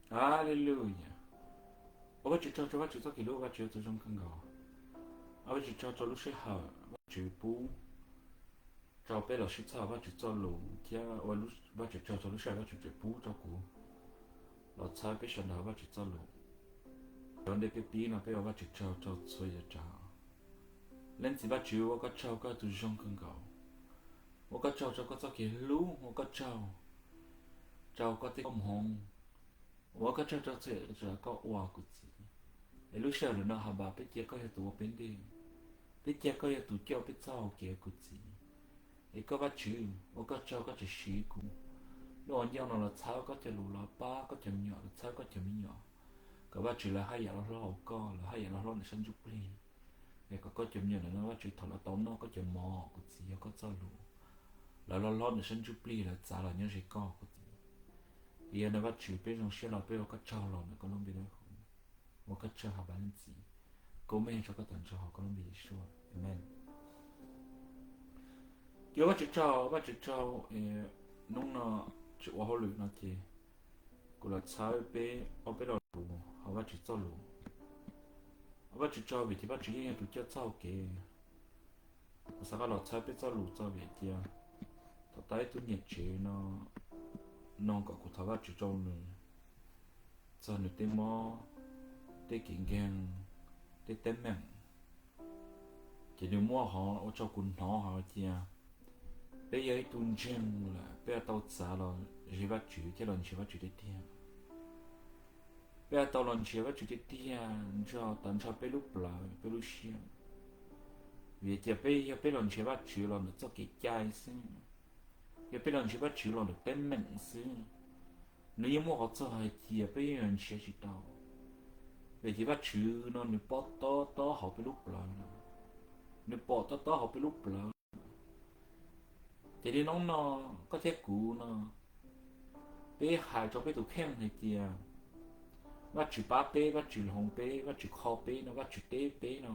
Haleluyas. Ua Vajtswv tsaug rau Vajtswv txoj kev hlub, Vajtswv yog tus zoo kawg nkaus. Ua Vajtswv tsaug rau lub sij hawm Vajtswv pub rau peb los sib txhawb Vajtswv txoj lus thiab ua Vajtswv tsaug rau lub sij hawm Vajtswv tseem pub rau kuv los txhawb peb sawv daws Vajtswv txoj lus. Cov ntej peb pib no peb ua Vajtswv tsaug rau txhua yam tsav. Leej Txiv Vajtswv, ua koj tsaug, koj yog tus zoo kawg nkaus. Ua koj tsaug rau koj txoj kev hlub, ua koj tsaug rau koj tej koob hmoov, ua koj tsaug rau txhua yam tsav koj ua kuv Txiv. Es lub sij hawm no has npam peb cia koj yog tus ua peb ntej, peb cia koj yog tus coj peb txoj hau kev kuv Txiv. Es koj Vajtswv, ua koj tsaug koj tseem siv kuv lub hauv ncauj no los txhawb koj cov lus, los pab koj cov me nyuam, los txhawb koj cov me nyuam, kom Vajtswv lawv haj yam los hlob hauv koj, lawv haj yam los hlob ntawm sab ntsuj plig. Es kom koj cov me nyuam ntawm no Vajtswv thaum lawv tau noj koj cov mov kuv Txiv yog koj txoj lus, lawv los hlob ntawm sab ntsuj plig, lawv txav los nyob ze koj kuv Txiv. Yog no Vajtswv peb zoo siab los peb ua koj tsaug los ntawm koj lub npe dawb huv. Ua koj tsaug has npam Leej Txiv, koob meej rau koj tag nrho hauv koj lub npe Yeshua, amees. Ces ua Vajtswv tsaug, Vajtswv tsaug, hnub no tsis ua hauj lwm no ces kuv los txhawb peb ob peb lo lus hauv Vajtswv txoj lus. Ua Vajtswv tsaug vim tias Vajtswv yeej yog tus coj txoj hau kev. Kuv xav kom los txhawb peb txoj lus txog vim tias thaum tau ib tug niam tsev no nug kom kuv thov Vajtswv rau nws txog nws tej mob, tej kev nkeeg, tej teeb meem. Ces nws muab hov ua rau kuv hnov hais tias peb yog ib tug ntseeg lawm, peb yuav tau txav los ze Vajtswv thiab los nrhiav Vajtswv tiag tiag. Peb yuav tau los nrhiav Vajtswv tiag tiag nrog tag nrho peb lub plawv peb lub siab. Vim tias peb yog peb los nrhiav Vajtswv los ntawm txoj kev cai xwb, yog peb los nrhiav Vajtswv los ntawm teeb meem xwb, nws yeej muaj qhov txog hais tias peb yeej yuav nrhiav tsis tau. Vim tias Vajtswv no nws pom tob tob hauv peb lub plawv no, nws pom tob tob hauv peb lub plawv. Ces li hnub no koj thiab kuv no, peb hais rau peb tus kheej hais tias Vajtswv pab peb, Vajtswv hloov peb, Vajtswv kho peb no, Vajtswv teb peb no,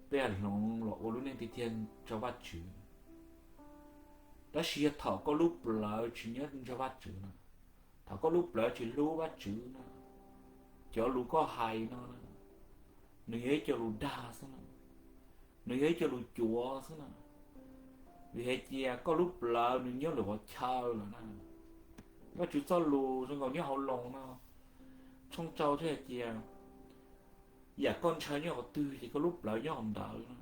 peb hloov los ua lub neej tiag tiag rau Vajtswv. Tab sis yog thaum koj lub plawv tsis nyob nrog Vajtswv no, thaum koj lub plawv tsis hlub Vajtswv no, cov lus koj hais no, nws yog ib co lus dag xwb na, nws yog ib co lus cuav xwb na. Vim hais tias koj lub plawv nws nyob lwm qhov chaw lawm na. Vajtswv txoj lus zoo nkaus nyob hauv Loos no tshooj rau thiaj hais tias yam koj ntshaw nyob qhov twg ces koj lub plawv nyob qhov ntawd na.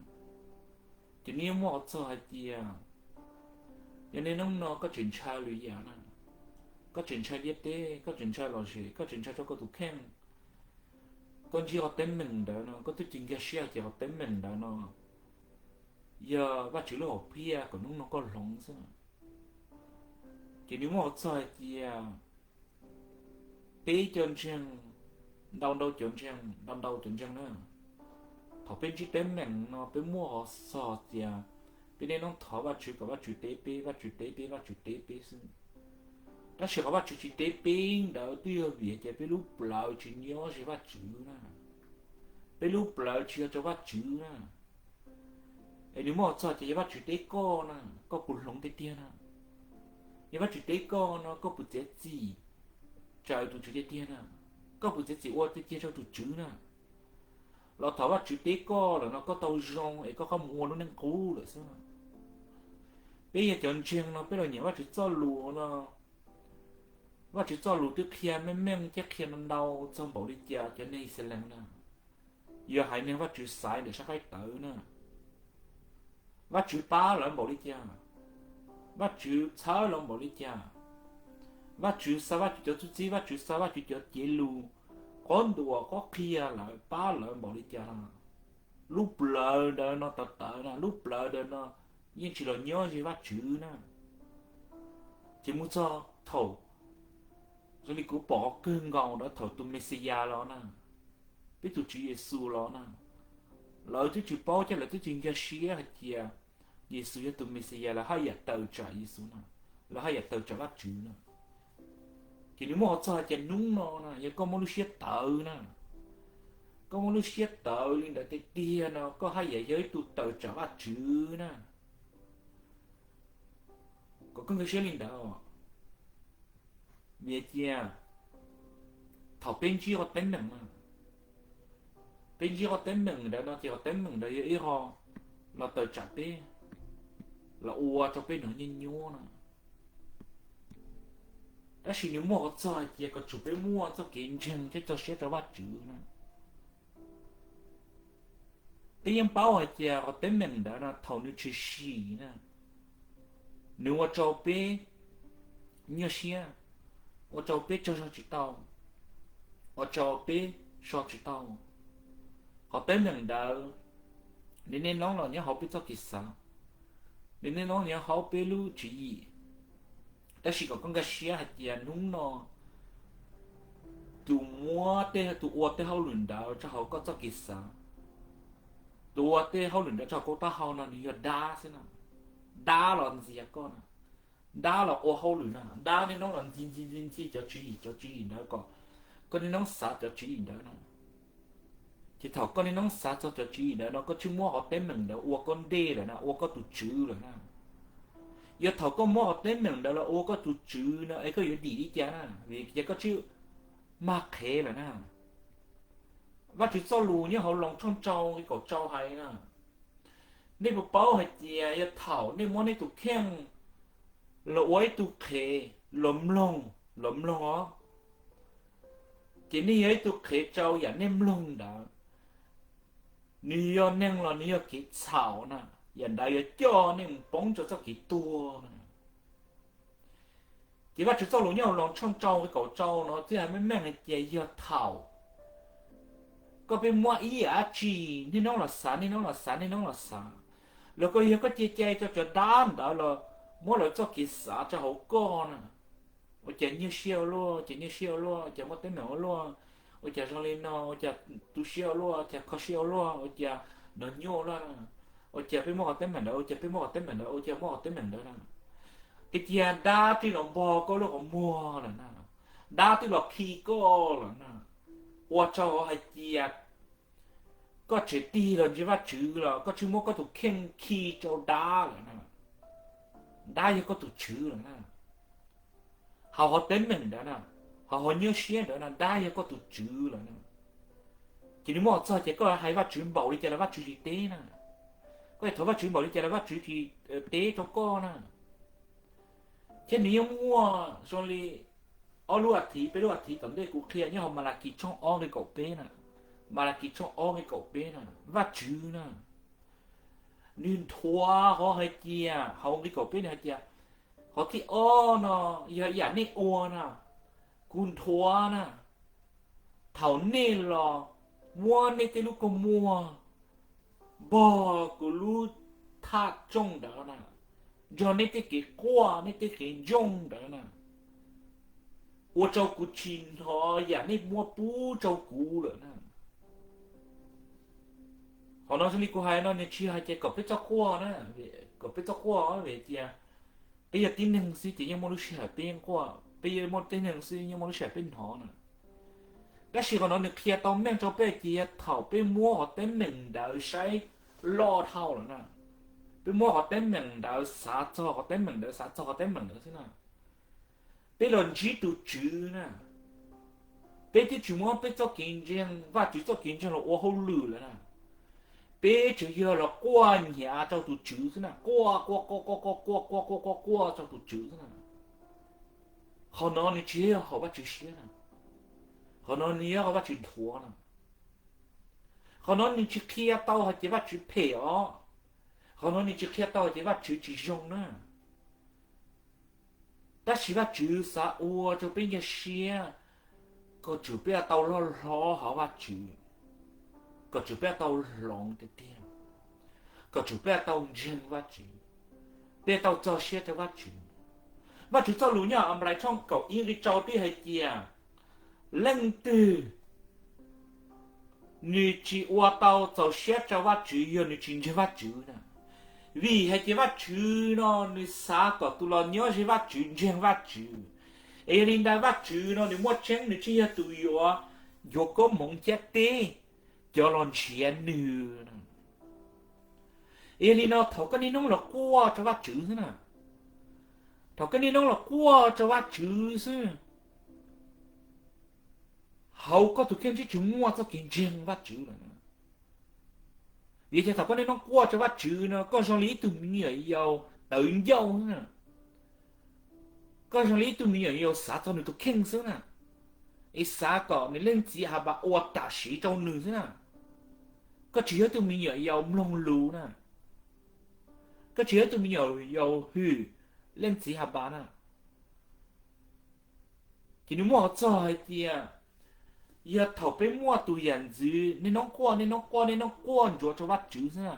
Ces nws yeej muaj qhov txog hais tias yog niaj hnub no koj tseem ntshaw lwm yam na, koj tseem ntshaw ntiaj teb, koj tseem ntshaw lom zem, koj tseem ntshaw rau koj tus kheej, koj ntsib qhov teeb meem ntawd no, koj twb tsis nkag siab hais tias qhov teeb meem ntawd no yog Vajtswv lub hom phiaj kom hnub no koj hloov xwb na. Ces nws muaj qhov txog hais tias peb cov ntseeg, ntau ntau cov ntseeg, ntau ntau cov ntseeg na, thaum peb ntsib teeb meem no peb muaj qhov txog tias peb niaj hnub thov Vajtswv kom Vajtswv teb peb, Vajtswv teb peb, Vajtswv teb peb xwb. Tab sis qhov Vajtswv tsis teb peb ntawd twb yog vim tias peb lub plawv tsis nyob ze Vajtswv na, peb lub plawv tsis yog rau Vajtswv na. Es nws muaj qhov txog tias yog Vajtswv teb koj na, koj puas hloov tiag tiag na? Yog Vajtswv teb koj no koj puas txiav txim raws tus Tswv tiag tiag na? Koj puas txiav txim ua tiag tiag rau tus Tswv na? Los thaum Vajtswv teb koj lawm no koj tau zoo es koj qhov mus ua lub neej qub lawm xwb. Peb yog cov ntseeg no peb los nyeem Vajtswv txoj lus no, Vajtswv txoj lus twb qhia meej meej thiab qhia ntau ntau txog npaum li cas cov neeg Yixalayees na, yog haiv neeg Vajtswv xaiv ntawm sab qaib tawv na, Vajtswv pab lawv npaum li cas, Vajtswv txhawb lawv npaum li cas, Vajtswv xa Vajtswv cov txuj txib, Vajtswv xa Vajtswv cov cev lus, qhov ntuas qhov qhia lawv pab lawv npaum li cas no. Lub plawv ntawd no tawv tawv na, lub plawv ntawd no yeej tsis los nyob ze Vajtswv na. Ces mus txog thaum zoo li kuv pom qhov kawg nkaus ntawd thaum tus Mexiyas los na, peb tus Tswv Yexus los na, lawv twb tsis paub thiab lawv twb tsis nkag siab hais tias Yexus yog tus Mexiyas, lawv haj yam tawm tsam Yexus na, lawv haj yam tawm tsam Vajtswv na. Ces nws muaj qhov txog hais tias hnub no na yog koj muaj lub siab tawv na, koj muaj lub siab tawv li ntawd tiag tiag no koj haj yam yog ib tug tawm tsam Vajtswv na. Kom koj nkag siab li ntawd, vim tias Thaum peb ntsib qhov teeb meem, peb ntsib qhov teeb meem ntawd no ces qhov teeb meem ntawd yog ib qho los tawm tsam peb, los ua rau peb hnov nyuaj nyuaj na. Tab sis nws muaj qhov txog hais tias kom tsum peb muaj txoj kev ntseeg thiab txoj siab rau Vajtswv na. Peb yeej paub hais tias qhov teeb meem ntawd no thaum nws tshwm sim na, nws ua rau peb nyuaj siab, ua rau peb tsaug zog tsis tau, ua rau peb so tsis tau. Qhov teeb meem ntawd, nws niaj hnub los nyob hauv peb txoj kev xav, nws niaj hnub nyob hauv peb lub tswv yim. Tab sis kom koj nkag siab hais tias hnub no tus muab tej, tus ua tej hauj lwm ntawd rau hauv koj txoj kev xav, tus ua tej hauj lwm ntawd rau hauv koj taub hau no nws yog dab xwb na. Dab los ntxias koj na, dab los ua hauj lwm na, dab niaj hnub los ntxhi ntxhi ntxhi ntxhi cov tswv yim, cov tswv yim ntawd kom koj niaj hnub xav cov tswv yim ntawd na. Ces thaum koj niaj hnub xav txog cov tswv yim ntawd no koj tsis muab qhov teeb meem ntawd ua koj ntej lawm na, ua koj tus tswv lawm na. Yog thaum koj muab qhov teeb meem ntawd los ua koj tus tswv no es koj yuav dim li cas na, vim ces koj tsis mag qhev lawm na. Vajtswv txoj lus nyob hauv Loos tshooj rau nqe kaum rau hais na, nej puas paub hais tias yog thaum nej muab nej tus kheej los ua ib tug qhev los mloog, los mloog os, ces nej yog ib tug qhev rau yam nej mloog ntawd. Nws yog neeg los nws yog kev txhaum na, yam ntawd yuav coj nej mus poob rau txoj kev tuag na. Ces Vajtswv txoj lus nyob hauv Loos tshooj rau nqe kaum rau no twb hais meej meej hais tias yog thaum koj pheej muab ib yam dab tsi niaj hnub los xav, niaj hnub los xav, niaj hnub los xav, los koj yog koj cia cai rau cov dab ntawd los muab lawv txoj kev xav rau hauv koj na, ua cas nyuaj siab ua luaj, ua cas nyuaj siab ua luaj, ua cas muaj teeb meem ua luaj, ua cas zoo li no, ua cas tu siab ua luaj, ua cas kho siab ua luaj, ua cas hnov nyuaj ua luaj, ua cas peb muab qhov teeb meem ntawd, ua cas peb muab qhov teeb meem ntawd, ua cas muab qhov teeb meem ntawd na. Ib tiag dab twb los npog koj lub qhov muag lawm na, dab twb los khi koj lawm na, ua rau hais tias koj tseem tig los ntseeg Vajtswv los koj tsis muab koj tus kheej khi rau dab lawm na. Dab yog koj tus tswv lawm na. Hauv qhov teeb meem ntawd na, hauv qhov nyuaj siab ntawd na, dab yog koj tus tswv lawm na. Ces nws muaj qhov txog ces koj hais Vajtswv npaum li cas los Vajtswv tsis teb na. Koj thov Vajtswv npaum li cas los Vajtswv tsis teb rau koj na. Thiab nws yeej muaj zoo li ob lub a thiv, peb lub a thiv tom ntej kuv qhia nyob hauv Malakis tshooj ob nqe kaum peb na. Malakis tshooj ob nqe kaum peb na, Vajtswv na, nws nthuav qhov hais tias, hauv nqe kaum peb nws hais tias, qhov thib ob no yog yam nej ua na, kuv nthuav na, thaum nej los muab nej tej lub kua muag npog kuv lub thaj rooj ntawd na, nrog nej tej kev quaj, nej tej kev ntsoog ntawd na, ua rau kuv tsis hnov yam nej muab pub rau kuv lawm na. Qhov no zoo li kuv hais no nws tsis hais tias kom peb txhob quaj na, kom peb txhob quaj vim tias peb yog tib neeg xwb ces yeej muaj lub sij hawm peb yeej quaj, peb yog muaj tib neeg xwb yeej muaj lub sij hawm peb hnov na. Tab sis qhov no nws qhia tau meej rau peb hais tias yog thaum peb muab qhov teeb meem ntawd saib loj dhau lawm na, peb muab qhov teeb meem ntawd xav txog qhov teeb meem ntawd, xav txog qhov teeb meem ntawd xwb na, peb los ntsib tus Tswv na, peb twb tsis muab peb txoj kev ntseeg, Vajtswv txoj kev ntseeg los ua hauj lwm lawm na. Peb tseem yog los quaj hnyav rau tus Tswv xwb na, quaj quaj quaj quaj quaj quaj quaj quaj quaj quaj rau tus Tswv xwb na. Qhov no nws tsis yog haum Vajtswv siab na. Qhov no nws yog qhov Vajtswv nthuav na. Qhov no nws tsis qhia tau hais tias Vajtswv phem os. Qhov no nws tsis qhia tau hais tias Vajtswv tsis zoo na. Tab sis Vajtswv xav ua rau peb nkag siab, kom tsum peb tau loj hlob hauv Vajtswv, kom tsum peb tau hloov tiag tiag, kom tsum peb tau ntseeg Vajtswv, peb tau txog siab rau Vajtswv. Vajtswv txoj lus nyob Anplais tshooj kaum ib nqe rau twb hais tias, leej twg nws tsis ua tau txaus siab rau Vajtswv yog nws tsis ntseeg Vajtswv na. Vim hais tias Vajtswv no nws xav kom tus los nyob ze Vajtswv ntseeg Vajtswv. Es yog li ntawd Vajtswv no nws muaj tseeb, nws tsis yog tus yuav ncuav koob hmoov thiab teb cov los nrhiav nws. Es yog li no thaum koj niaj hnub los quaj rau Vajtswv xwb na, thaum koj niaj hnub los quaj rau Vajtswv xwb, hauv koj tus kheej tsis muaj txoj kev ntseeg Vajtswv lawm na. Vim tias thaum koj niaj hnub quaj rau Vajtswv no koj zoo li ib tug me nyuam yaus tawv ncauj xwb na. Koj zoo li ib tug me nyuam yaus xav txog nws tus kheej xwb na, es xav kom nws leej txiv Habas ua tam sim rau nws xwb na. Koj tsis yog ib tug me nyuam yaus mloog lus na. Koj tsis yog ib tug me nyuam yaus hwm leej txiv Habas na. Ces nws muaj qhov txog hais tias yog thaum peb muaj tus yam ntxwv niaj hnub quaj niaj hnub quaj niaj hnub quaj ntsuav rau Vajtswv xwb na,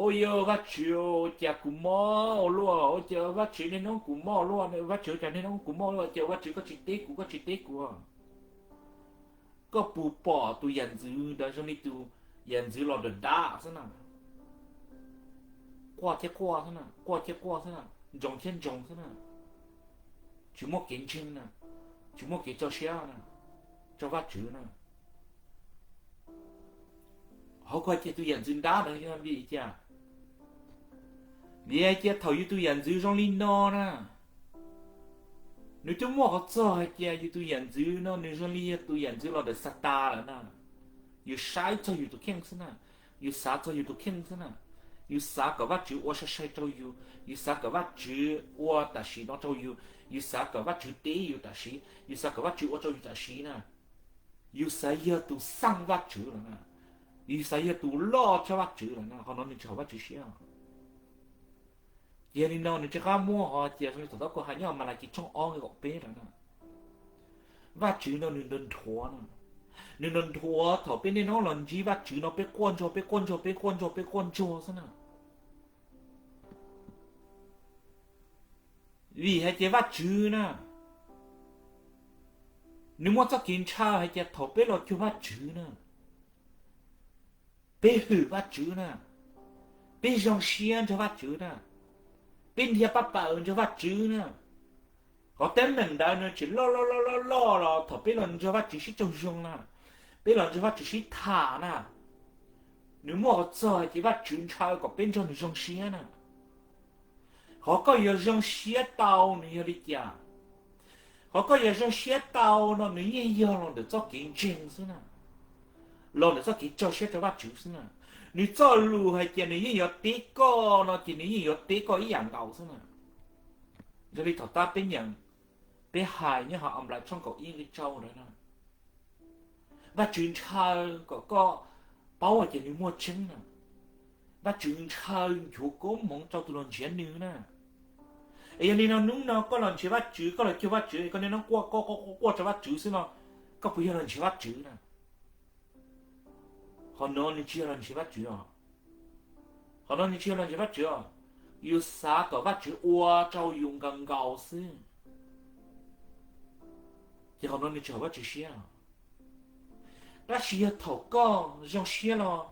ua yog Vajtswv, ua cas kuv mob ua luaj, ua cas Vajtswv niaj hnub kuv mob ua luaj, Vajtswv ua cas niaj hnub kuv mob ua luaj, ua cas Vajtswv koj tsis teb kuv, koj tsis teb kuv. Koj puas pom tus yam ntxwv ntawd zoo li tus yam ntxwv los dam dab xwb na? Quaj thiab quaj xwb na, quaj thiab quaj xwb na, ntsoov thiab ntsoov xwb na. Tsis muaj kev ntseeg na, tsis muaj kev tso siab na, tso Vajtswv na. Hauv koj tias tus yam ntxwv dab ntawd yog vim li cas? Vim hais tias thaum yus tus yam ntxwv zoo li no na, nws twb muaj qhov txog hais tias yus tus yam ntxwv no nws zoo li yog tus yam ntxwv los ntawm Xatas lawm na. Yus saib txog yus tus kheej xwb na, yus xav txog yus tus kheej xwb na. Yus xav kom Vajtswv ua sai sai rau yus, yus xav kom Vajtswv ua tam sim no rau yus, yus xav kom Vajtswv teb yus tam sim, yus xav kom Vajtswv ua rau yus tam sim na. Yus xav yog tus xaj Vajtswv lawm na, yus xav yog tus loj tshaj Vajtswv lawm na, qhov no nws tsis haum Vajtswv siab. Ces yog li no nws rov qab muab hais tias zoo li thaum koj hais nyob Malakis tshooj ob nqe kaum peb lawm na. Vajtswv no nws nrog nthuav no, nws nrog nthuav thaum peb niaj hnub los ntsib Vajtswv no peb quaj ntsuag, peb quaj ntsuag, peb quaj ntsuag, peb quaj ntsuag xwb na. Vim hais tias Vajtswv na, nws muaj txoj kev ntshaw hais tias thaum peb los cuag Vajtswv na, peb hwm Vajtswv na, peb zoo siab nrog Vajtswv na, peb nrhiav pab pawm nrog Vajtswv na. Qhov teeb meem ntawd nws tseem loj loj loj loj loj los thaum peb los nrog Vajtswv sib raug zoo na, peb los nrog Vajtswv sib tham na, nws muaj qhov txog hais tias Vajtswv ntshaw kom peb nrog nws zoo siab na. Qhov koj yuav zoo siab tau nws yog li cas? Qhov koj yuav zoo siab tau no nws yeej yog los ntawm txoj kev ntseeg xwb na, los ntawm txoj kev tso siab rau Vajtswv xwb na. Nws txoj lus hais tias nws yeej yuav teb koj no ces nws yeej yuav teb koj ib yam nkaus xwb na. Zoo li thaum tab peb nyeem, peb hais nyob hauv Anplaim tshooj kaum ib nqe rau ntawd na, Vajtswv ntshaw kom koj paub hais tias nws muaj tseeb na. Vajtswv ntshaw nchuav koob hmoov rau tus los nrhiav nws na. Es yog li no hnub no koj los nrhiav Vajtswv, koj los cuag Vajtswv, koj niaj hnub quaj quaj quaj quaj rau Vajtswv xwb no, koj puas yog los nrhiav Vajtswv na? Qhov no nws tsis yog los nrhiav Vajtswv os. Qhov no nws tsis yog los nrhiav Vajtswv os. Yus xav kom Vajtswv ua rau yus nkaus nkaus xwb, ces qhov no nws tsis haum Vajtswv siab. Tab sis yog thaum koj zoo siab los,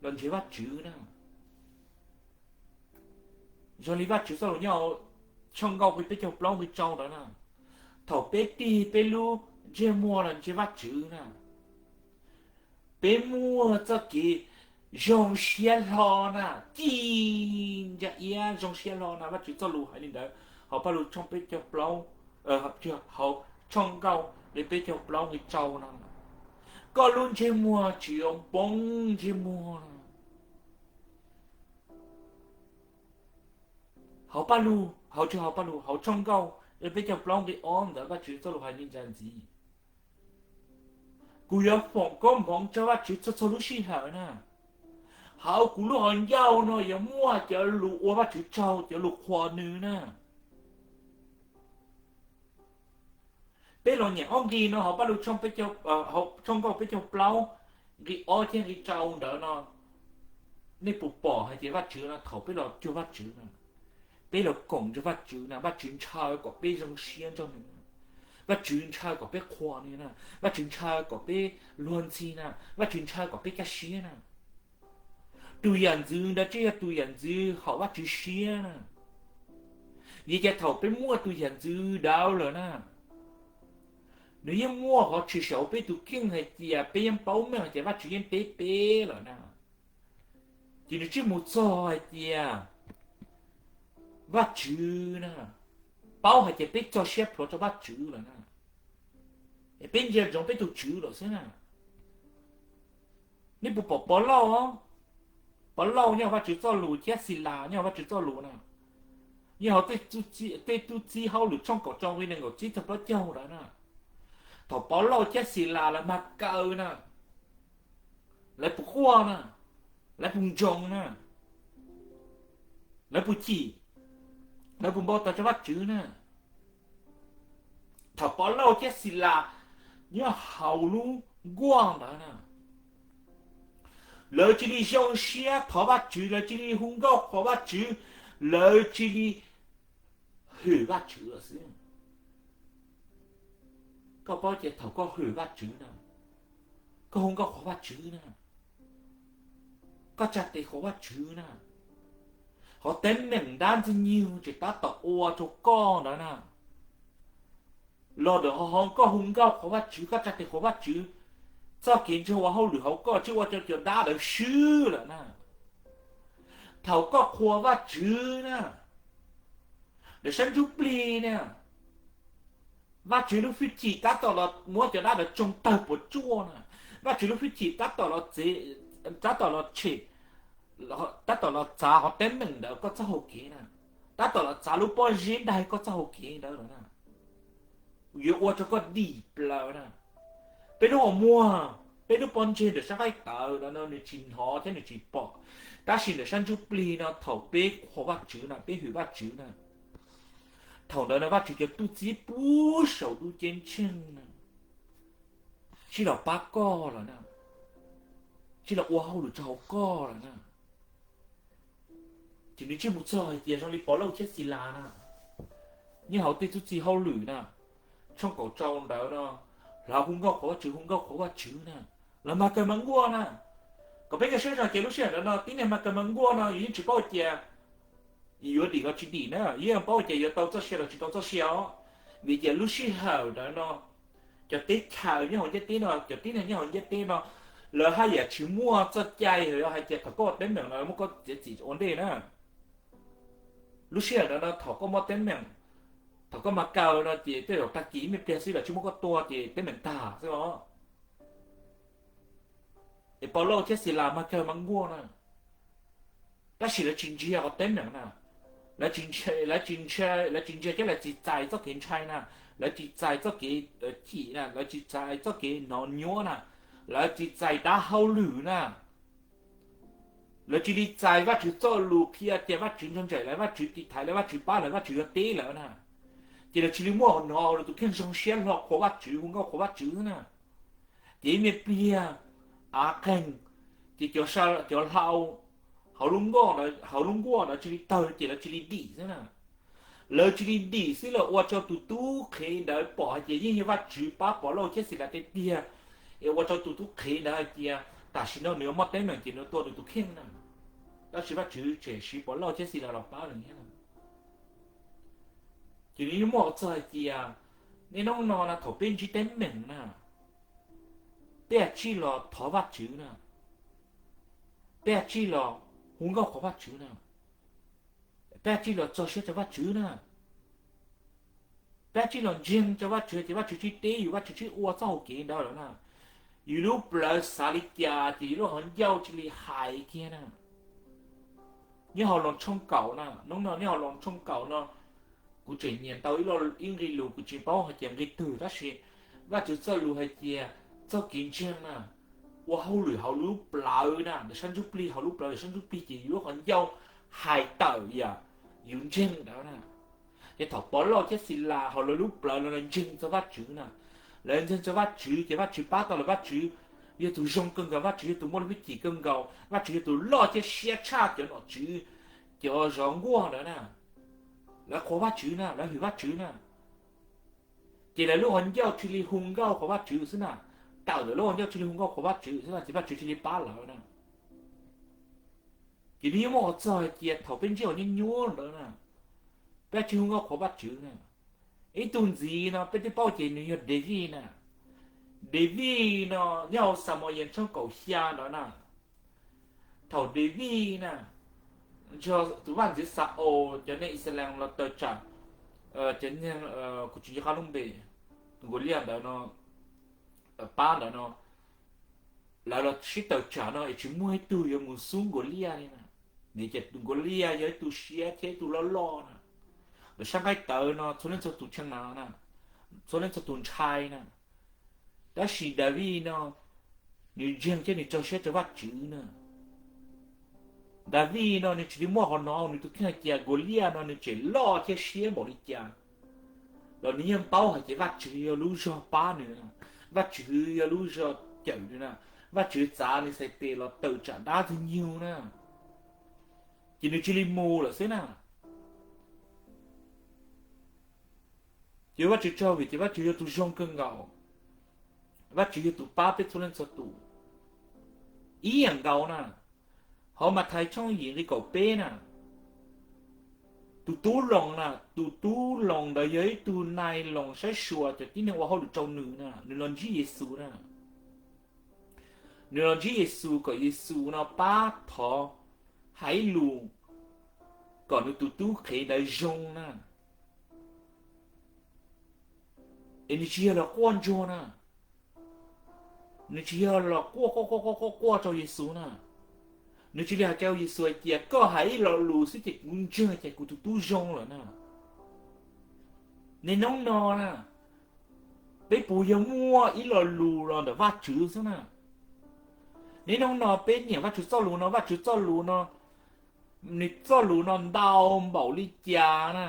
los nrhiav Vajtswv na, zoo li Vajtswv txoj lus nyob tshooj nkauj nqe peb caug plaub nqe rau ntawd na, thaum peb tig peb lub ntsej muag los nrhiav Vajtswv na, peb muaj txoj kev zoo siab hlo na, ci ntsa iab zoo siab hlo na. Vajtswv txoj lus hais li ntawd hauv Paj Lug tshooj peb caug plaub, hauv tshooj nkauj nqe peb caug plaub nqe rau no, koj lub ntsej muag tsis yuav poob ntsej muag. Hauv Paj Lug, hauv tsis hauv Paj Lug, hauv tshooj nkauj nqe peb caug plaub nqe ob ntawd Vajtswv txoj lus hais li ntawd ntxiv. Kuv yuav foom koob hmoov rau Vajtswv txhua txhua lub sij hawm na. Hauv kuv lub hauv ncauj no yuav muaj cov lus ua Vajtswv tsaug, cov lus qhuas nws na. Peb los nyeem ob nqi no hauv Paj Lug tshooj nkauj peb caug plaub nqi ob thiab nqi rau ntawd no, nej puas pom hais tias Vajtswv no thaum peb los cuag Vajtswv na, peb los koom nrog Vajtswv na, Vajtswv ntshaw kom peb zoo siab nrog nws na, Vajtswv ntshaw kom peb qhuas nws na, Vajtswv ntshaw kom peb luag ntxhi na, Vajtswv ntshaw kom peb kaj siab na. Tus yam ntxwv ntawd tsis yog tus yam ntxwv haum Vajtswv siab na. Vim tias thaum peb muaj tus yam ntxwv ntawd lawm na, nws yeej muaj qhov tshwm sim hauv peb tus kheej hais tias peb yeej paub meej hais tias Vajtswv yeej teb peb lawm na. Ces nws tsis mus txog hais tias Vajtswv na, paub hais tias peb tso siab plhuav rau Vajtswv lawm na. Es peb ntsia ntsoov peb tus Tswv lawm xwb na. Nej puas pom Pov Lauj? Pov Lauj nyob Vajtswv txoj lus thiab Xilas nyob Vajtswv txoj lus na, nyob hauv tej tub txib hauj lwm tshooj kaum rau nqe nees nkaum tsib txog plaub caug ntawd na. Thaum Pov Lauj thiab Xilas lawv mag kaw na, lawv puas quaj na, lawv puas ntsoov na, lawv puas chim, lawv puas npau taws rau Vajtswv na? Thaum Pov Lauj thiab Xilas nyob hauv lub nkuaj ntawd na, lawv cia li zoo siab thov Vajtswv, lawv cia li hu nkauj qhuas Vajtswv, lawv cia li hwm Vajtswv lawm xwb. Koj paub tias thaum koj hwm Vajtswv na, koj hu nkauj qhuas Vajtswv na, koj tsa tes qhuas Vajtswv na, hauv teeb meem dab ntxwg nyoog tseem tab tom ua rau koj ntawd na, los ntawm ho koj hu nkauj qhuas Vajtswv, koj tsa tes qhuas Vajtswv, txoj kev ntseeg ua hauj lwm hauv koj tsis ua rau cov dab ntawd swb lawm na. Thaum koj qhuas Vajtswv na, ntawm sab ntsuj plig na, Vajtswv lub hwj chim tab tom los muab cov dab ntawd tsoo tawg puas tsuaj na. Vajtswv lub hwj chim tab tom los txev, tab tom los tshem, tab tom los txav hauv teeb meem ntawd koj txoj hau kev na, tab tom los txav lub pob zeb daig koj txoj hau kev ntawd lawm na. Yuav ua rau koj dim plaws na. Peb lub qhov muag, peb lub pob ntseg ntawm sab qaib tawv no nws tsis hnov thiab nws tsis pom, tab sis ntawm sab ntsuj plig no thaum peb qhuas Vajtswv na, peb hwm Vajtswv na, thaum ntawd no Vajtswv cov tub txib puag saum ntuj ceeb tsheej na, sib los pab koj lawm na, sib los ua hauj lwm rau hauv koj lawm na. Ces nws tsis mus txog hais tias zoo li Pov Lauj thiab Xilas na, nyob hauv tej tub txib hauj lwm na, tshooj kaum rau ntawd no, lawv hu nkauj qhuas Vajtswv, hu nkauj qhuas Vajtswv na, lawv mag kaw mag nkuaj na. Kom peb nkag siab zog tias lub sij hawm ntawd no tib neeg mag kaw mag nkuaj no yus yeej tsis paub tias yuav dim los tsis dim na, yeej paub tias yuav tau txoj sia los tsis tau txoj sia os. Vim tias lub sij hawm ntawd no cov teb chaws nyob hauv ntiaj teb no, cov tib neeg nyob hauv ntiaj teb no, lawv haj yam tsis muaj txoj cai yog hais tias thaum koj ua teeb meem no muab koj txiav txim ua ntej na. Lub sij hawm ntawd no thaum koj muaj teeb meem, thaum koj mag kaw no ces tej zaum tag kis ib me pliag xwb lawv tsis muab koj tua ces teeb meem tag xwb os. Es Pov Lauj thiab Xilas mag kaw mag nkuaj na, tab sis lawv tsis ntsia qhov teeb meem na, lawv tsis ntsia thiab lawv tsis txais txoj kev ntshai na, lawv tsis txais txoj kev chim na, lawv tsis txais txoj kev hnov nyuaj na, lawv tsis txais dab hauj lwm na. Lawv cia li txais Vajtswv txoj lus qhia tias Vajtswv nrog nraim lawv, Vajtswv tiv thaiv lawv, Vajtswv pab lawv, Vajtswv yog teb lawm na. Ces lawv cia li muaj hnov lawv tus kheej zoo siab hlo qhuas Vajtswv, hu nkauj qhuas Vajtswv na. Ces ib me pliag av qeeg, ces cov hlau hauv lub nkuaj ntawd cia li tawg ces lawv cia li dim xwb na. Lawv cia li dim xwb los ua rau tus tub qhev ntawd pom hais tias yeej yog Vajtswv pab Pov Lauj thiab Xilas tiag tiag, es ua rau tus tub qhev ntawd hais tias tam sim no nws yuav mob teeb meem ces nws tua nws tus kheej na. Tab sis Vajtswv tseem siv Pov Lauj thiab Xilas los pab nws thiab. Ces nws yeej muaj qhov txog hais tias niaj hnub no na thaum peb ntsib teeb meem na, peb tsij los thov Vajtswv na, peb tsij los hu nkauj qhuas Vajtswv na, peb tsij los txog siab rau Vajtswv na, peb tsij los ntseeg rau Vajtswv ces Vajtswv tsis teb yus, Vajtswv tsis ua txoj hau kev ntawd lawm na. Yus lub plawv xav li cas ces yus lub qhov ncauj cia li hais kiag na. Nyob hauv Loos tshooj kaum na, hnub no nyob hauv Loos tshooj kaum no, kuv tseem nyeem tau ib nqe lus kuv tsis paub hais tias nqe twg tab sis Vajtswv txoj lus hais tias txoj kev ntseeg na, ua hauj lwm hauv lub plawv na, ntawm sab ntsuj plig, hauv lub plawv ntawm sab ntsuj plig ces yus lub qhov ncauj hais tawm yam yus ntseeg ntawd na. Ces thaum Pov Lauj thiab Xilas hauv lawv lub plawv no lawv ntseeg txog Vajtswv na, lawv ntseeg txog Vajtswv ces Vajtswv pab tau lawv, Vajtswv yog tus zoo kawg nkaus, Vajtswv yog tus muaj lub hwj chim kawg nkaus, Vajtswv yog tus loj thiab siab tshaj cov nom tswv, cov zov nkuaj ntawd na. Lawv qhuas Vajtswv na, lawv hwm Vajtswv na. Ces lawv lub qhov ncauj cia li hu nkauj qhuas Vajtswv xwb na. Tawm ntawm lub qhov ncauj cia li hu nkauj qhuas Vajtswv xwb na ces Vajtswv cia li pab lawv na. Ces nws yeej muaj qhov txog hais tias thaum peb ntsib qhov nyuaj nyuaj ntawd na, peb tsij hu nkauj qhuas Vajtswv na. Ib tug ntxiv no peb twb paub ces nws yog Daviv na. Daviv no nyob hauv Xamuyees tshooj kaum xya ntawd na. Thaum Daviv na, nrog tus vaj ntxwv Xa-aus cov neeg Ixayees los tawm tsam cov neeg, kuv tsis nco qab lub npe, tus Nkauj Liaj ntawd no, pab ntawd no, lawv los sib tawm tsam no es tsis muaj ib tug yuav mus xub Nkaus Liaj li na. Vim tias Nkaus Liaj yog ib tug siab thiab ib tug loj loj na, lawv sab nqaij tawv no txhua leej txhua tus tshee na, txhua leej txhua tus ntshai na. Tab sis Daviv no, nws ntseeg thiab nws tso siab rau Vajtswv na. Daviv no nws tsis li muaj qhov no, nws tus kheej hais tias Nkaus Liaj no nws tseem loj thiab siab npaum li cas los nws yeej paub hais tias Vajtswv yog lub zog pab nws, Vajtswv yog lub zog cawm nws na, Vajtswv txav nws xais tes los tawm tsam dab ntxwg nyoog na, ces nws cia li mus lawm xwb na. Ces Vajtswv tsaug vim tias Vajtswv yog tus zoo kawg nkaus, Vajtswv yog tus pab peb txhua leej txhua tus ib yam nkaus na. Hauv Mathais tshooj yim nqe kaum peb na, tus tub Loos na, tus tub Loos ntawd yog ib tug nais Loos saib xyuas cov tib neeg ua hauj lwm rau nws na, nws los ntsib Yexus na. Nws los ntsib Yexus kom Yexus no pab thov hais ib lus kom nws tus tub qhev ntawd zoo na. Es nws tsis yog los quaj ntsuag na, nws tsis yog los quaj quaj quaj quaj quaj quaj rau Yexus na, nws cia li hais rau Yexus hais tias koj hais ib lo lus xwb ces kuv ntseeg tias kuv tus tub zoo lawm na. Niaj hnub no na, peb puas yog muaj ib lo lus los ntawm Vajtswv xwb na? Niaj hnub no peb nyiam Vajtswv txoj lus no, Vajtswv txoj lus no, nws txoj lus no ntau npaum li cas na,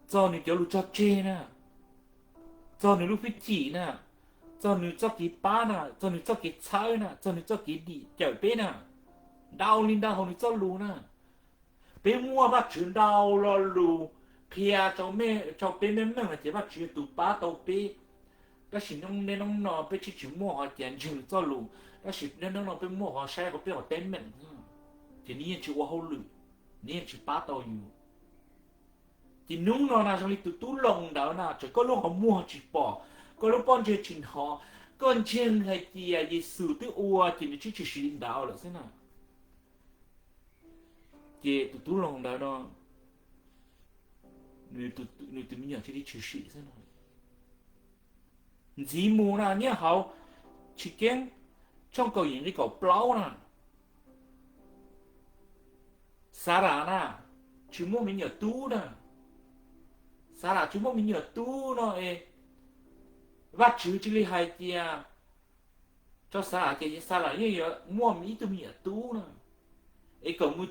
txog nws cov lus tso tseg na, txog nws lub hwj chim na, txog nws txoj kev pab na, txog nws txoj kev txhawb na, txog nws txoj kev dim cawm peb na, ntau li ntau hauv nws txoj lus na. Peb muaj Vajtswv ntau lo lus qhia rau peb meej meej hais tias Vajtswv yog tus pab tau peb. Tab sis niaj hnub no peb tsis tsis muaj qhov tias ntseeg nws txoj lus, tab sis niaj hnub no peb muaj qhov saib qhov peb qhov teeb meem, ces nws yeej tsis ua hauj lwm, nws yeej tsis pab tau yus. Ces hnub no na zoo li tus tub Loos ntawd na, txawm koj lub qhov muag tsis pom, koj lub pob ntseg tsis hnov, koj ntseeg hais tias Yexus twb ua ces nws tsis tshwm sim li ntawd lawm xwb na. Ces tus tub Loos ntawd no, nws tus me nyuam cia li tshwm sim xwb no. Ntxiv mus na, nyob hauv Chiv Keeb tshooj kaum yim nqe kaum plaub na, Xalas na, tsis muaj me nyuam tub na. Xalas tsis muaj me nyuam tub no es Vajtswv cia li hais tias, rau Xalas tias Xalas yeej yuav muaj ib tug me nyuam tub na, es kom mus,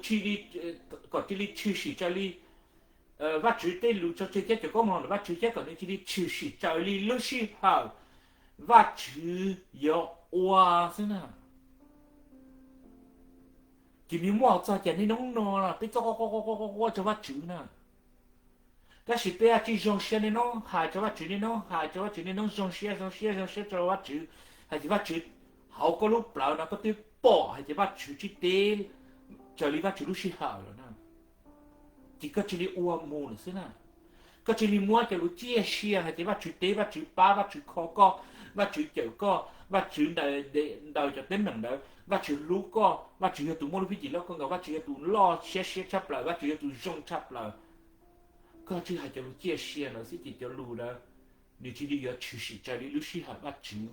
kom cia li tshwm sim raws li Vajtswv tej lus tso tseg thiab cov koob hmoov ntawm Vajtswv thiab kom nws cia li tshwm sim raws li lub sij hawm Vajtswv yuav ua xwb na. Ces nws muaj txog cas niaj hnub no peb txoj quaj quaj quaj quaj rau Vajtswv na. Tab sis peb tsis zoo siab niaj hnub hais rau Vajtswv, niaj hnub hais rau Vajtswv, niaj hnub zoo siab zoo siab zoo siab rau Vajtswv, hais tias Vajtswv, hauv koj lub plawv no koj twb pom hais tias Vajtswv tsis teb raws li Vajtswv lub sij hawm lawm na. Ces koj cia li ua mus lawm xwb na. Koj cia li muab cov lus ciaj sia hais tias Vajtswv teb, Vajtswv pab, Vajtswv kho koj, Vajtswv cawm koj, Vajtswv ntaus cov teeb meem ntawd, Vajtswv hlub koj, Vajtswv yog tus muaj lub hwj chim loj kawg nkaus, Vajtswv yog tus loj siab siab tshaj plaws, Vajtswv yog tus zoo tshaj plaws. Koj tsis hais cov lus ciaj sia ntawd xwb ces cov lus ntawd nws cia li yuav tshwm sim raws li lub sij hawm Vajtswv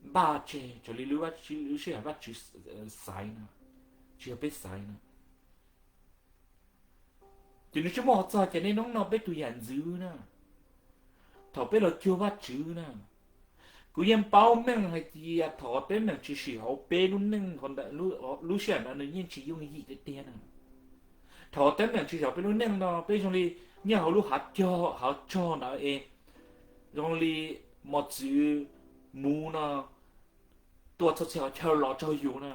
npaj tseg, raws li lub sij hawm Vajtswv xaiv na, tsis yog peb xaiv na. Ces nws tsis muaj qhov txog ces niaj hnub no peb tus yam ntxwv na, thaum peb los cuag Vajtswv na, kuv yeej paub meej hais tias thaum teeb meem tshwm sim hauv peb lub neej, lub sij hawm ntawd nws yeej tsis yooj yim tiag tiag na. Thaum teeb meem tshwm sim hauv peb lub neej no peb zoo li nyob hauv lub hav cog, hav cog ntawd es zoo li mos txwv muv no tuaj txhua txhia qhov chaw los rau yus na.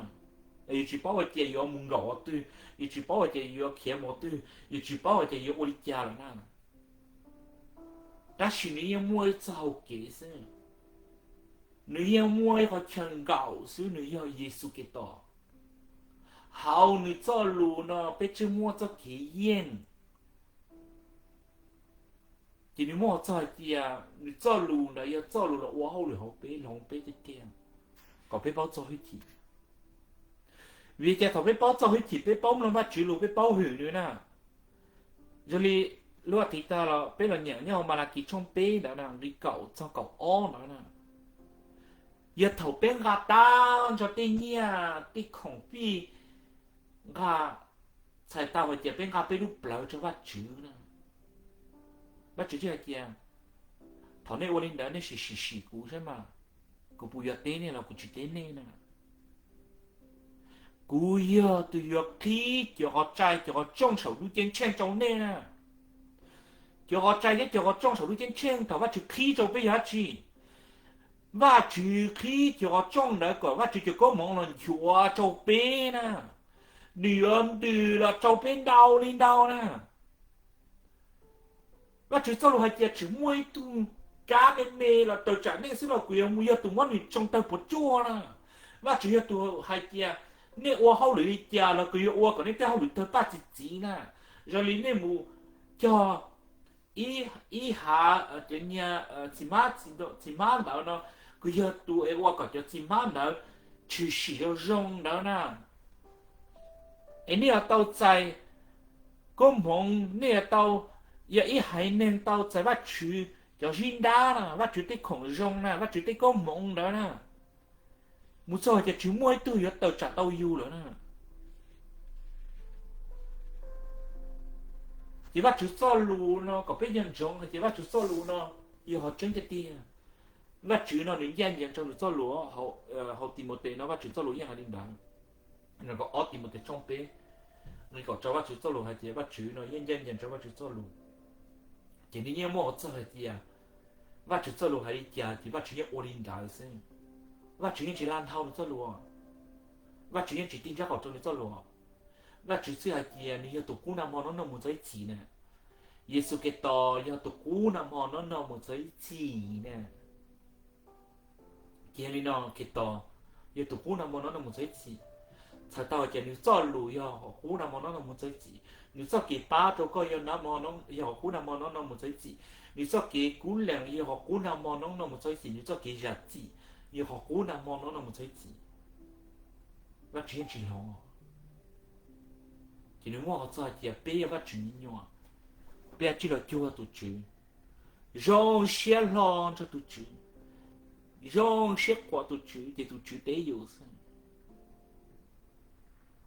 Yus tsis paub hais tias yuav mus nkaum qhov twg, yus tsis paub hais tias yuav khiav mus qhov twg, yus tsis paub hais tias yuav ua li cas lawm na. Tab sis nws yeej muaj ib txoj hau kev xwb, nws yeej muaj ib qhov chaw nkaum xwb, nws yog Yexus Khetos. Hauv nws txoj lus no peb tsis muaj txoj kev yeej. Ces nws muaj qhov txog hais tias nws txoj lus ntawd yog txoj lus los ua hauj lwm hauv peb, los hauv peb tiag tiag, kom peb paub txo hwj chim. Vim tias thaum peb paub txo hwj chim, peb paub mloog Vajtswv lus, peb paub hwm nws na. Zoo li lub tiv tag los peb los nyeem nyob hauv Malakis tshooj peb ntawd na, nqe kaum txog kaum ob ntawd na. Yog thaum peb nqa tag nrho tej nyiaj tej khoom fij, nqa, txhais tau hais tias peb nqa peb lub plawv rau Vajtswv na, Vajtswv thiaj hais tias, thaum nej ua li ntawd nej sim sim sim kuv saib mas, kuv puas yuav teb nej los kuv tsis teb nej na. Kuv yog tus yuav qhib cov qhov txhia cov qhov txooj saum lub ceeb tsheej rau nej na. Cov qhov txhia thiab cov qhov txooj saum lub ceeb tsheej thaum Vajtswv qhib rau peb yog dab tsi? Vajtswv qhib cov qhov txooj ntawd kom Vajtswv cov koob hmoov los nchuav rau peb na. Nws yuav ntws los rau peb ntau li ntau na. Vajtswv txoj lus hais tias tsis muaj ib tug kab me me los tawm tsam nej xwb los kuv yuav mus yog tus muab nws tsoo tawg puas tsuaj na. Vajtswv yog tus hais tias nej ua hauj lwm li cas los kuv yuav ua kom nej tej hauj lwm tawg paj txi txiv na. Zoo li nej mus cog ib hav, cov niag txiv hmab ntawd no, kuv yog tus es ua kom cov txiv hmab ntawd tshwm sim zoo zoo ntawd na. Es nej yuav tau txais koob hmoov, nej yuav tau yog ib haiv neeg tau txais Vajtswv cov zib ntab na, Vajtswv tej khoom zoo na, Vajtswv tej koob hmoov ntawd na. Mus txog ces tsis muaj ib tug yuav tawm tsam tau yus lawm na. Ces Vajtswv txoj lus no kom peb nco ntsoov hais tias Vajtswv txoj lus no yog qhov tseeb tiag tiag. Vajtswv no nws ncaj ncees rau nws txoj lus. Hauv Timautes no Vajtswv txoj lus yeej hais li ntawd. Nws kom ob Timautes tshooj peb, nws kom tso Vajtswv txoj lus hais tias Vajtswv no yeej ncaj ncees rau Vajtswv txoj lus. Ces nws yeej muaj qhov txog hais tias Vajtswv txoj lus hais li cas ces Vajtswv yeej ua li ntawd xwb. Vajtswv yeej tsis lag dhau nws txoj lus. Vajtswv yeej tsis tig ntsab qhov rau nws txoj lus. Vajtswv txwj hais tias nws yog tus qub nag hmo no no mus txog ib txhis na. Yexus Khetos yog tus qub nag hmo no no mus txog ib txhis na. Ces yog li no Khetos yog tus qub nag hmo no no mus txog ib txhis. Txhais tau hais tias nws txoj lus yog qhov qub nag hmo no no mus txog ib txhis, nws txoj kev pab rau koj yog nag hmo, yog qhov qub nag hmo no no mus txog ib txhis, nws txoj kev kub lees yog qhov qub nag hmo no no mus txog ib txhis, nws txoj kev zam txim yog qhov qub nag hmo no no mus txog ib txhis. Vajtswv yeej tsis hloov. Ces nws muaj qhov txog hais tias peb yog Vajtswv me nyuam, peb cia li los cuag tus Tswv, zoo siab hlo nrog tus Tswv, zoo siab quas tus Tswv ces tus Tswv teb yus xwb.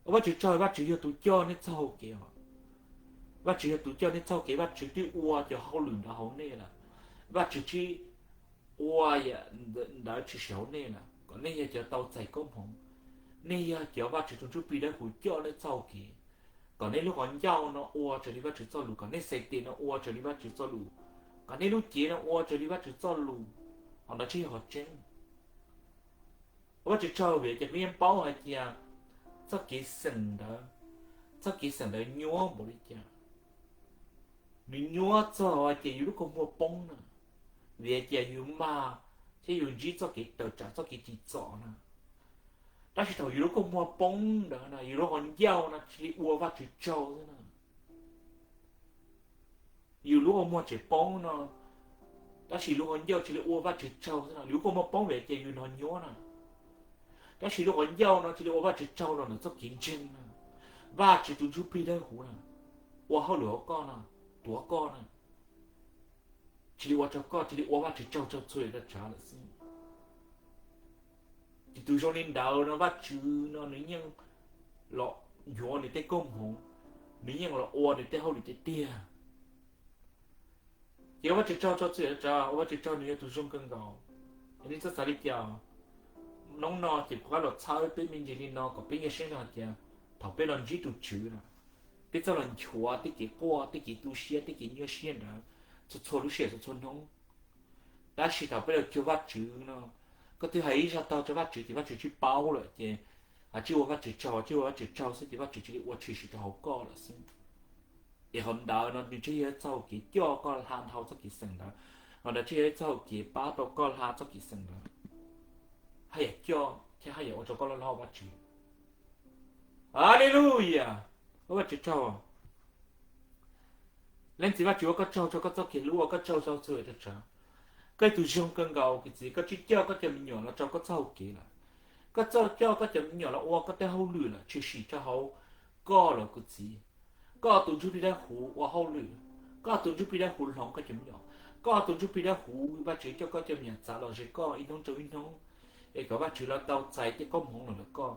Ua Vajtswv tsaug, Vajtswv yog tus coj nej txoj hau kev os. Vajtswv yog tus coj nej txoj hau kev, Vajtswv twb ua cov hauj lwm ntawd hauv nej lawm. Vajtswv tsis ua yam ntawd tshwm sim hauv nej lawm kom nej yog cov tau txais koob hmoov. Nej yog cov Vajtswv tus Ntsuj Plig Dawb Huv coj nej txoj hau kev, kom nej lub qhov ncauj no ua raws li Vajtswv txoj lus, kom nej xais tes no ua raws li Vajtswv txoj lus, kom nej lub cev no ua raws li Vajtswv txoj lus. Qhov ntawd tsis yog qhov tseeb. Ua Vajtswv tsaug vim ces kuv yeej paub hais tias txoj kev xeem ntawd, txoj kev xeem ntawd nyuaj npaum li cas. Nws nyuaj txog hais tias yus lub kua muag poob na, vim hais tias yus mag thiab yus ntsib txoj kev tawm tsam txoj kev tsim txom na. Tab sis thaum yus lub kua muag poob ntawd na, yus lub qhov ncauj no cia li ua Vajtswv tsaug xwb na. Yus lub qhov muag tseem poob no, tab sis lub qhov ncauj cia li ua Vajtswv tsaug xwb no. Yus lub kua muag poob vim hais tias yus hnov nyuaj na, tab sis lub qhov ncauj no cia li ua Vajtswv tsaug los ntawm txoj kev ntseeg na. Vajtswv tus Ntsuj Plig Dawb Huv na, ua hauj lwm hauv koj no, tuav koj na, cia li ua rau koj cia li ua Vajtswv tsaug rau txhua yam rau tsav lawm xwb. Ces tus zoo li ntawd no Vajtswv no nws yeej los nchuav nws tej koob hmoov, nws yeej los ua nws tej hauj lwm tiag tiag. Ces ua Vajtswv tsaug rau txhua yam rau tsav, ua Vajtswv tsaug nws yog tus zoo kawg nkaus. Es nej txhob xav li cas, hnub no ces kuv rov qab los txhawb peb me ntsis li no kom peb nkag siab hais tias thaum peb los ntsib tus Tswv na, peb txhob los nchuav tej kev quaj, tej kev tu siab, tej kev nyuaj siab ntawd txhua txhua lub sij hawm txhua txhua hnub. Tab sis thaum peb los cuag Vajtswv no, koj twb hais ib zaj tog rau Vajtswv ces Vajtswv twb paub lawm ces, a, tsis ua Vajtswv tsaug, tsis ua Vajtswv tsaug xwb ces Vajtswv cia li ua tshwm sim rau hauv koj lawm xwb. Es qhov ntawd no nws tsis yog txoj hau kev coj koj hla dhau txoj kev xeem ntawd, qhov ntawd tsis yog txoj hau kev pab tau koj hla txoj kev xeem ntawd. Haj yam coj thiab haj yam ua rau koj loj hlob Vajtswv. Hallelujah. Ua Vajtswv tsaug. Leej Txiv Vajtswv, ua koj tsaug rau koj txoj kev hlub, ua koj tsaug rau txhua yam rau tsav. Koj yog tus zoo kawg nkaus, kuv Txiv, koj tsis coj koj cov me nyuam los rau koj txoj hau kev lawm. Koj txoj coj koj cov me nyuam los ua koj tej hauj lwm lawm tshwm sim rau hauv koj lawm, kuv Txiv. Koj tus Ntsuj Plig Dawb Huv ua hauj lwm, koj tus Ntsuj Plig Dawb Huv hloov koj cov me nyuam, koj tus Ntsuj Plig Dawb Huv Vajtswv coj koj cov me nyuam txav los ze koj ib hnub rau ib hnub. es kom Vajtswv los tau txais tej koob hmoov los ntawm koj.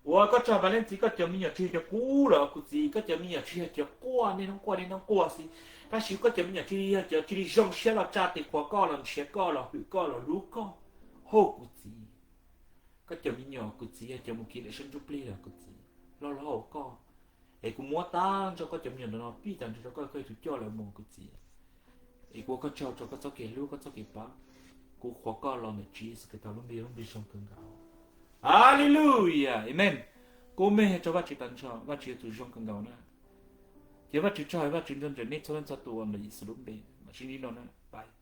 Ua koj tsaug Npaileej txiv, koj cov me nyuam tsis yog cov kub lawm kuv txiv, koj cov me nyuam tsis yog cov quaj niaj hnub quaj niaj hnub quaj xwb, tab sis koj cov me nyuam tsis yog cov cia li zoo siab los tsa tes qhuas koj los nrhiav koj los hwm koj los hlub koj, hauj kuv txiv. Koj cov me nyuam kuv txiv yog cov mus kiv lawm sab ntsuj plig los kuv txiv, los los hauv koj. Es kuv muab tag nrho koj cov me nyuam ntawm no pib tag nrho rau koj, koj tus coj lawv mus kuv txiv. Es kuv ua koj tsaug rau koj txoj kev hlub koj txoj kev pab. Kuv qhuas koj los ntawm Tswv Yexus Khetos lub npe, lub npe zoo kawg nkaus. Hallelujah, amen. Kub mej rau Vajtswv tag nrho, Vajtswv yog tus zoo kawg nkaus na. Ces Vajtswv tsaug, Vajtswv nrog nraim nej txhua leej txhua tus ntawm Yexus lub npe. Mam sib ntsib dua na, bye.